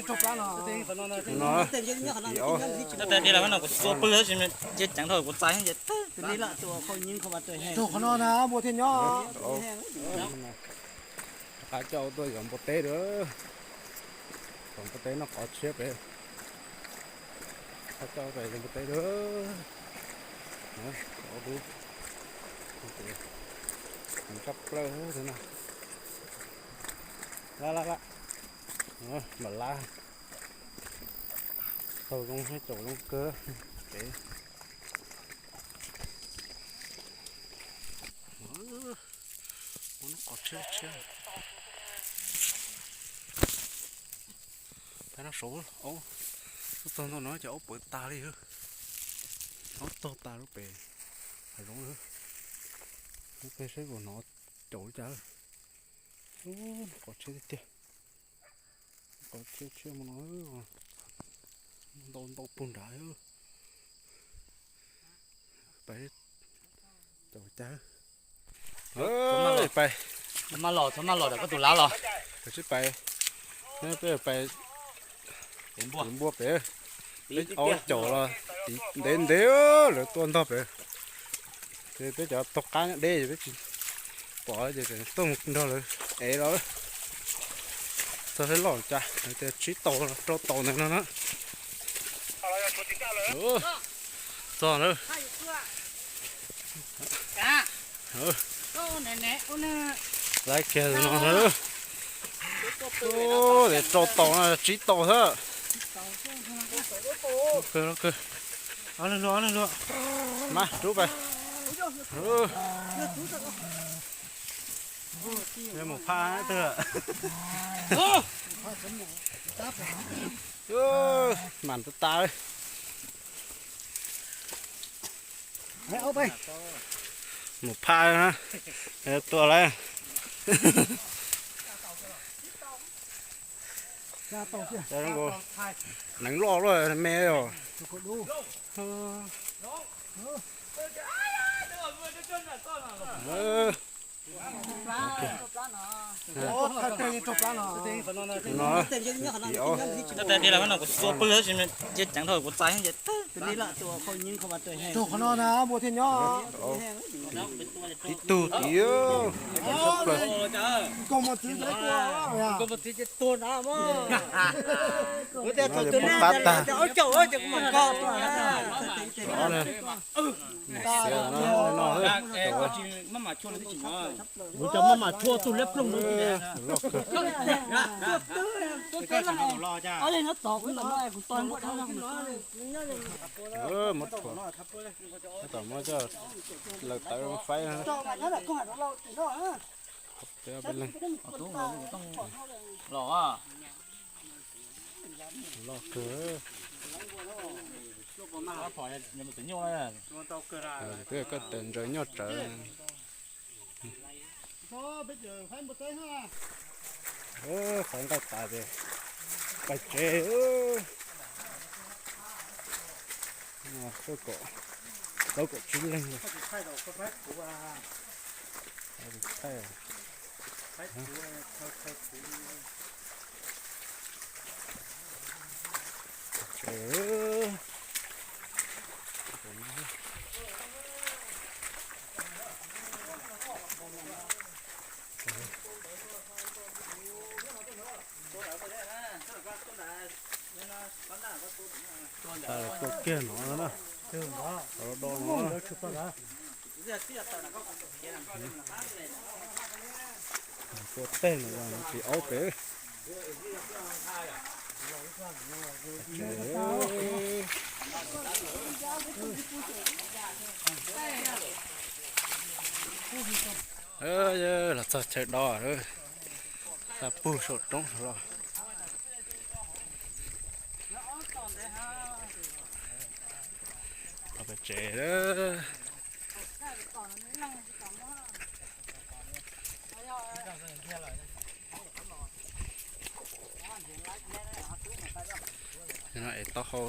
Ib ob, tab sis dej los no kuv txua pw tab sis cia ceev dhau kuv txais. Qhov no na npua thiaj nyob. Rov qab coj tuaj yos npua teb lawm. Tom npua teb noj qos tshiab pem. Rov qab coj tuaj yos npua teb lawm. Ob lub, tshaj plaws no. Lab lab lab, mam lab. Tau zoo, caum zoo kawg. Pem ua noj qos tshiab tshiab. Peb no saud, aub, lub tog ntau no ces aub pawv tas li. Aub tog tas lub pem hav zoov lawm. Lub pem saib ua no caum li cas. Ub, qos tshiab tiag tiag. Qos tshiab tshiab mus no, ntau ntau puag nrad. Pais caum cas. Pais, maj los, txhob maj los, koj tus lab los. Pais sib pais, peb pais tiv npua pem. Peb aub caum los tiv ntev ntev, lawv tuaj ntog pem. Ces peb cov taug qab nyob deb ces peb tsis pom ces tuaj mus nrog lawv ev los. Txog sab loj cas lawv tias tsib tau rau tau ntawd no na. Txog na. Laiv kiag no na. Ub, rau tau no tsib tau xwb. Ob leeg luaj, ob leeg luaj. Mas rub pais. Mus phaj twg. Mas tas tas. Mus phaj na. Tua lawm. Neev loj luaj me os. Tab sis dej los no kuv txua pw tab sis cia ceev dhau kuv txais. Qhov no na npua thiaj nyob. Tib tug tid, txhua plaws. Pab tag. Xiav no no. Kuv cov maj mam tshuaj tus liab ploog no. Loj kawg. Muab tshuav, tab tom muab coj lawv tawv faib. Peb leeg. Loj kawg. Twb koj tes ntsaws nyob tsawv. Faib nqaij tas ces pais tsev. Plaub kaum tsib leeg. Tua kiag no na. Do no. Tua teg no tsis aub pem. Los txog chaw do, xa pug saum roob los. Tsev. No es taub hau.